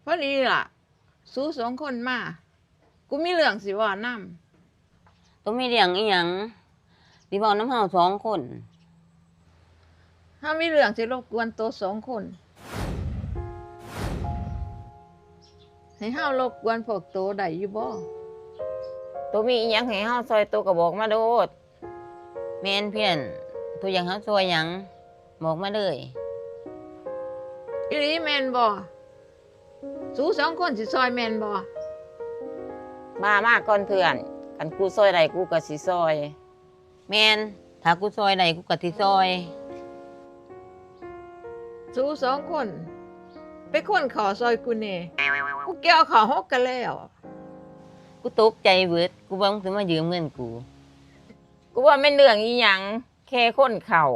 ພໍດີລະ ສູສອງຄົນມາ ກູມີເລື່ອງຊິເວົ້ານຳ. ໂຕມີເລື່ອງອີ່ຫຍັງຊິເວົ້ານຳເຮົາສອງຄົນ? ເຮົາມີເລື່ອງຊິລົບກວນໂຕສອງຄົນ. ໃຫ້ເຮົາລົບກວນພວກໂຕໄດ້ຢູ່ບໍ່? ໂຕມີອີ່ຫຍັງໃຫ້ເຮົາຊ່ອຍໂຕກໍບອກມາໂລດ. ແມ່ນເພື່ອນ, ໂຕຢາກເຮົາຊ່ອຍຫຍັງ? ບອກມາເລີຍ. ອີ່ຫຼີແມ່ນບໍ່? ສູສອງຄົນຊິຊ່ອຍແມ່ນບໍ່? ມາ, ມາກ່ອນເພື່ອນ, ຄັນກູຊ່ອຍໄດ້ກູກໍຊິຊ່ອຍ. ແມ່ນ, ຖ້າກູຊ່ອຍໄດ້ກູກໍຊິຊ່ອຍ. ສູສອງຄົນ ໄປຂົນເຂົ້າຊ່ອຍກູແດ່, ກູກ່ຽວເຂົ້າຫົກກະແລ້ວ. ກູຕົກໃຈເບີດ, ກູວ່າມຶງຊິມາຢືມເງິນກູ. ກູວ່າແມ່ນເລື່ອງອີ່ຫຍັງ, ແຄ່ຂົນເຂົ້າ